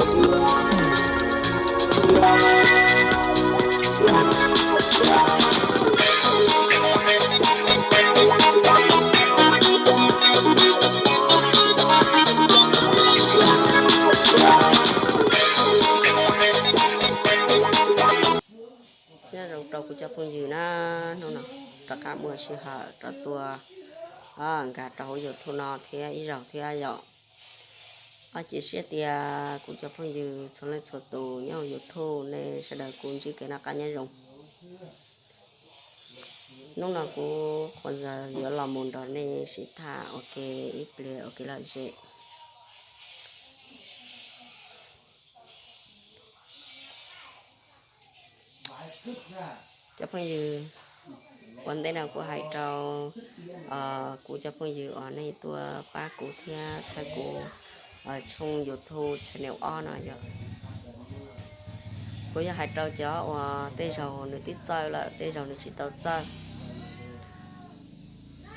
Nyob zoo rau kuv cov phooj ywg na, hnub no rov qab muaj sij hawm rov tuaj nkag rau hauv YouTube no thiab ib zaug thiab yom. Cia siab tias kuv cov phooj ywg txhua leej txhua tus nyob hauv YouTube nej sawv daws kuj ntsib kev noj qab nyob zoo. Hnub no kuv qhuas ntxawg yuav los mus nrog nej sib tham ua ke ib pliag ua kev lom zem. Cov phooj ywg, ua ntej no kuv hais rau kuv cov phooj ywg uas nej tuaj pab kuv thiab txhawb kuv tshooj YouTube channel ob no yog, kuv yog hais rau cov uas tej zaug nws twb txawj lawm tej zaug nws tsis tau txawj.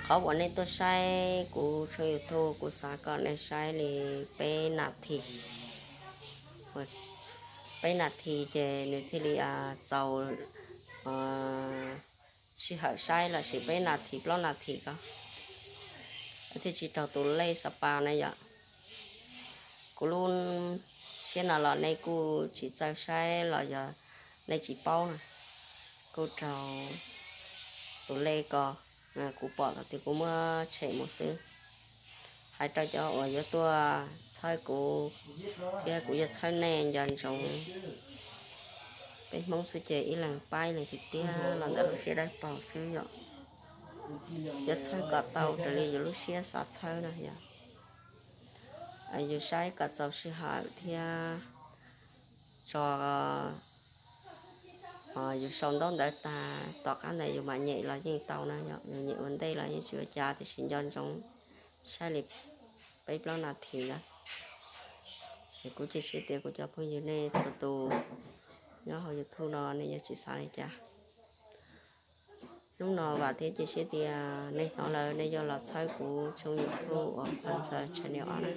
Qhov uas nej tuaj saib kuv tshooj YouTube kuv xav kom nej saib li peb nas this. Peb nas this ces nws thiaj li txaus sij hawm saib los sis peb nas this plaub nas this ko thiaj tsis raug tus lej xa pa na yom. Kuv lub siab no los nej kuj tsis txawj saib los yog nej tsis paub na, kuj raug tus lej ko, kuv pom thaum twg kuv muab tshem mus xwb. Hais rau cov uas yuav tuaj txhawb kuv thiab kuv yuav txhawb nej nco ntsoov, peb Hmoob xwb ces ib leeg pab ib leeg tiag tiag los ntawm lub siab dawb paug xwb yom. Yuav txhawb kom tau raws li yus lub siab xav txhawb na yom. Yus saib kom txaus sij hawm thiab tso yus sau ntaub ntawv tag tom qab ntawd yus mam nyem los yeej tau na yom. Yus nyem ua ntej los yeej tsis ua cas tiam sis nco ntsoov saib li peb plaub nas this na. Es kuv cia siab tias kuv cov phooj ywg nej txhua tus nyob hauv YouTube no nej yuav tsis xav li cas. Hnub no vam thiab cia siab tias nej hnov lawm nej yuav los txhawb kuv tshooj YouTube uas Qhuas Ntxawg Channel ob na.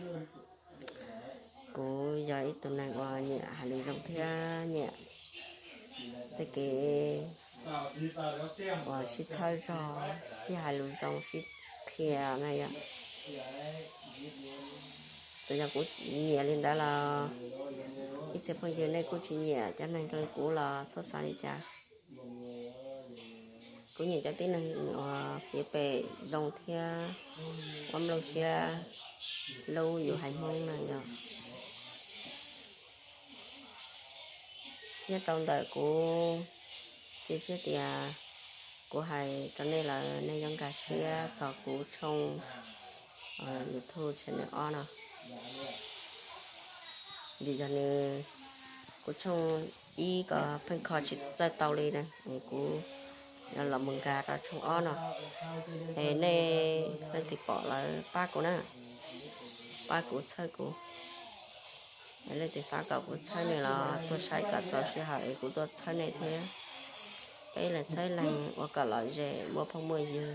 Kuv yog ib tug neeg uas nyiam hais lus zoo thiab nyiam tej kev uas sib txhawb zog, sib hais lus zoo sib qhia na yom. Txawm yog kuv nyiam li ntawd los ib txhia phooj ywg nej kuj tsis nyiam cov neeg zoo li kuv los txhob xav li cas. Kuv nyiam cov tib neeg uas piav pem zoo thiab ua nplooj siab hlub yus haiv Hmoob na yom. Nyob rau ntawm kuv, cia siab tias kuv hais rau nej lawm nej yuav nkag siab txog kuv tshooj YouTube channel ob no. Vim yog nws, kuv tshooj ib ko pheej kho tsis txawj tau li na, es kuv los mus nkag rau tshooj ob no. Es nej leej twg pom lawm pab kuv na, pab kuv txhawb kuv. Es leej twg xav kom kuv txhawb nej los tuaj saib kom txaus sij hawm es kuv tuaj txhawb nej thiab. Peb leeg txhawb leeg ua kom lom zem muaj phooj muaj ywg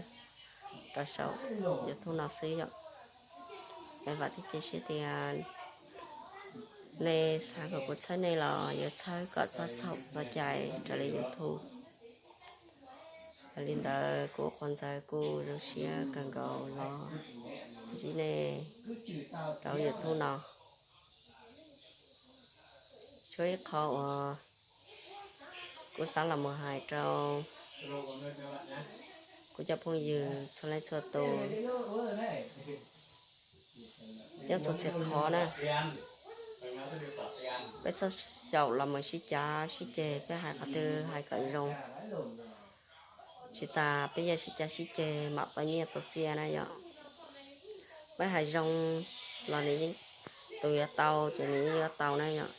rau saum YouTube no xwb yom. Es vam thiab cia siab tias nej xav kom kuv txhawb nej los yuav txhawb kom txog txhaum txog cai raws li YouTube. Yog li ntawd kuv Qhuas Ntxawg kuj zoo siab kawg nkaus los ntsib nej rau YouTube no. Tshuav ib qho uas kuv xav los mus hais rau kuv cov phooj ywg txhua leej txhua tus, nyob txhua txhia qhov na, peb txhob xyaum los mus sib cav sib ceg, peb hais qhov twg hais kom zoo. Tsis tas peb yuav sib cav sib ceg mam tau nyiaj tau txiaj na yom. Peb hais zoo los nws yeej, tus yuav tau ces nws yeej yuav tau na yom.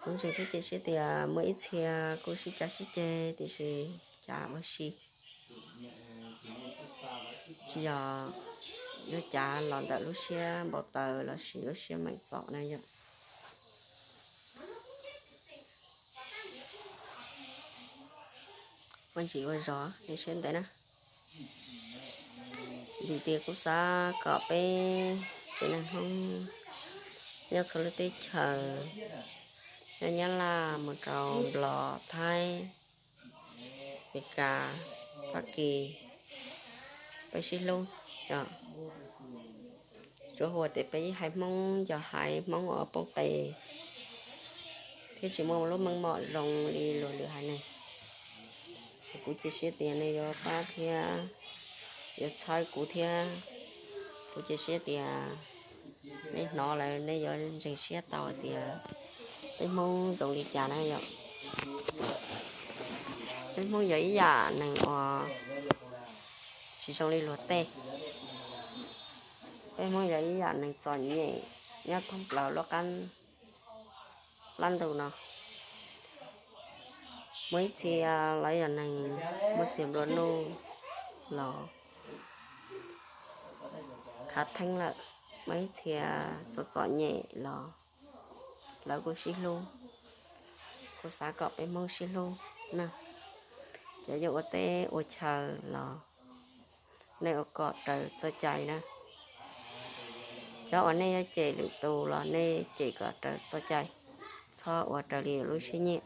Kuv ntseeg thiab cia siab tias muaj ib txhia kuj sib cav sib ceg tiam sis cav ua si, tsis yog yuav cav los ntawm lub siab npau taws los sis lub siab meem txom na yom. Ua ntsis ua zog nej siab ntev na. Vim tias kuv xav kom peb tsev neeg Hmoob nyob txhua lub teb chaws, nyob Nyab Laj mus rau Nplog, Thaib, Meskas, Fab Kis, peb sib hlub. Tsuas hu tias peb haiv Hmoob yog haiv Hmoob uas poob qes thiab tsis muaj lub meej mom zoo li luag lwm haiv neeg. Kuv cia siab tias nej yuav pab thiab yuav txhawb kuv thiab. Kuv cia siab tias nej hnov lawm nej yuav ntseeg siab tau hais tias peb Hmoob zoo li cas na yom. Peb Hmoob yog ib yam neeg uas tsis zoo li luag tej. Peb Hmoob yog ib yam neeg txom nyem nyob thoob plaws lub qab plab ntuj no. Muaj ib txhia lawv yog neeg muaj txiag nplua nuj los khav theeb lawm, muaj ib txhia txom txom nyem los lawv kuj sib hlub. Kuv xav kom peb Hmoob sib hlub na. Cov yuav ua teb ua chaw los nej ua kom raws txoj cai na. Cov uas nej yuav cem lwm tus los nej cem kom raws txoj cai, txhob ua raws li lub siab nyiam.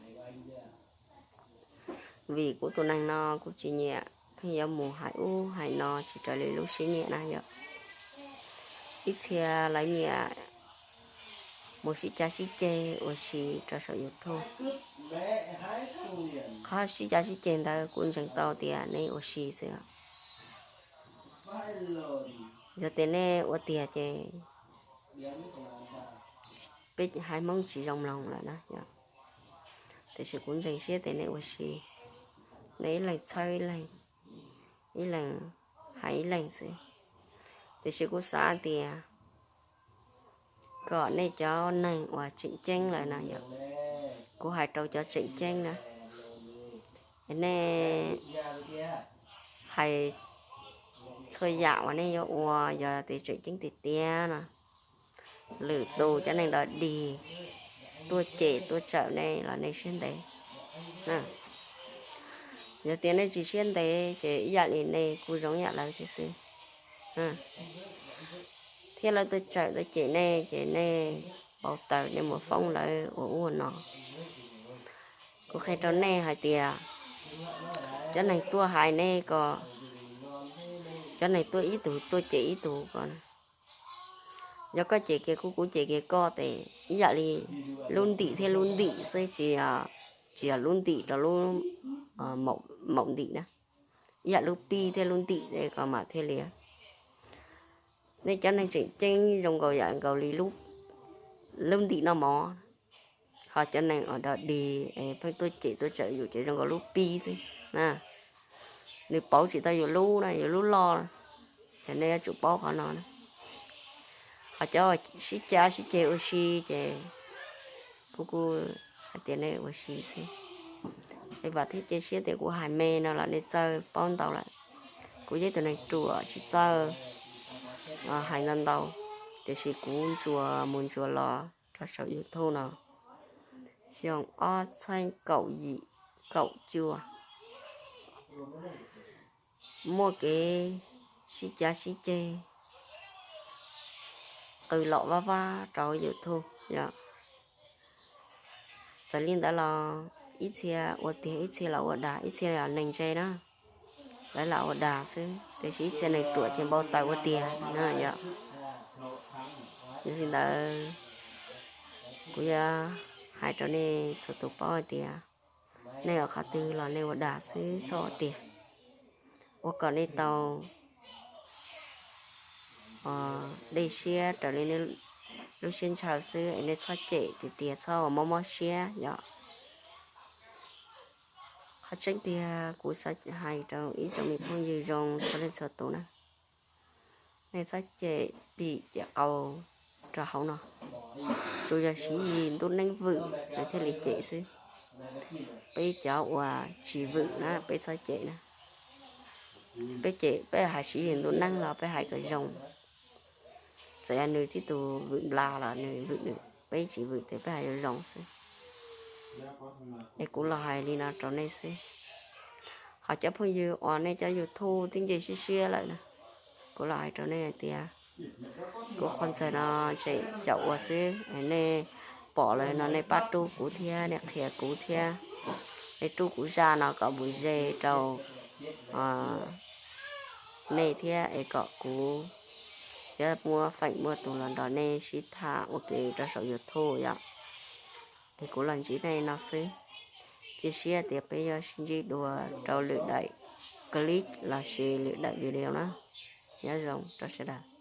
Vim kuv tus neeg no kuv tsis nyiam pheej yuav mus hais ub hais no tsis raws li lub siab nyiam na yom. Ib txhia lawv nyiam mus sib cav sib ceg ua si rau saum YouTube. Qhov sib cav sib ceg ntawd kuv ntseeg tau tias nej ua si xwb. Yog tias nej ua tiag ces peb haiv Hmoob tsis zoo mloog lawm na. Tiam sis kuv ntseeg siab tias nej ua si, nej ib leeg txhawb ib leeg, ib leeg hais ib leeg xwb. Tiam sis kuv xav tias kom nej cov neeg uas tseem ceeb lawm na yom, kuv hais rau cov tseem ceeb na, nej hais txhua yam uas nej yuav ua yog tias tseem ceeb tiag tiag no, lwm tus cov neeg dog dig tuaj cem tuaj tsawm nej los nej siab ntev. Yog tias nej tsis siab ntev ces ib yam li nej kuj zoo ib yam lawv thiab xwb. Thiab lawv tuaj tsawm tuaj cem nej ces nej npau taws nej mus foob lawv ua ub ua no. Kuv qhia rau nej hais tias cov neeg tuaj hais nej ko, cov neeg tuaj ib tug tuaj cem ib tug ko, yog koj cem kiag kuv kuv cem kiag koj ces ib yam li lub ntim thiab lub ntim xwb, tsis yog lub ntim rau lub maum ntim na, ib yam lub pib thiab lub ntim ko mas thiaj li. Nej cov neeg tseem ceeb zoo nkaus yam nkaus li lub ntim noj mov, ho cov neeg uas dog dig es pheej tuaj cem tuaj tsawm yus ces zoo nkaus lub pib xwb na. Nws pauv tsis tau yus lub na, yus lub loj, ces nej yuav tsum paub qhov no na. Ho cov sib cav sib ceg ua si ces kuv kuj hais tias nej ua si xwb. Es vam thiab cia siab tias kuv hais me no los nej txawj paub ntau lawm. Kuv yog ib tug neeg ruam tsis txawj hais ntau ntau, tiam sis kuv ntsuas mus ntsuas los rau saum YouTube no, xyoo ob txhiab kaum yim kaum cuaj, muaj kev sib cav sib ceg qw lom vaj vab rau YouTube yom. Txawm li ntawd los ib txhia ua tiag, ib txhia los ua dag, ib txhia los neeg ntse na, lawv lam ua dag xwb, tiam sis ib txhia neeg ruam ces npau taws ua tiag na yom. Yog li ntawd, kuv yuav hais rau nej txhua tus paub hais tias nej ua qhov twg los nej ua dag xwb, txhob ua tiag. Ua kom nej tau dej siab raws li nej lub siab ntshaw xwb, es nej txhob cem tiag tiag, txhob ua mob mob siab yom. Qhov tseeb tiag kuv xav hais rau ib tsoom me phooj ywg zoo txhua leej txhua tus na, nej txhob cem pim cem qau rau hauv no. Tsuas yog Siv Yis ntuj neeb vwm nws thiaj li cem xwb. Peb cov uas tsis vwm na peb txhob cem na. Peb cem peb hais Siv Yis ntuj neeb los peb hais kom zoo. Txawm yog nws tib tug vwm nplas los nws vwm nws, peb tsis vwm ces peb hais zoo zoo xwb. Es kuv los hais li no rau nej xwb. Ho cov phooj ywg uas nej cov YouTube twb nce siab siab lawm na, kuv los hais rau nej hais tias Kuv qhov ntxawg no tseem xyaum ua xwb, nej pom lawm no nej pab rub kuv thiab, nej qhia kuv thiab, nej rub kuv zaj no kom mus ze rau nej thiab es kom kuv thiab muab feem muaj tus los nrog nej sib tham ua ke rau saum YouTube yom. Es kuv los ntsib nej no xwb, cia siab tias peb yuav sib ntsib dua rau lwm daim clip lossis lwm daim video na. Nyob zoo rau sawv daws.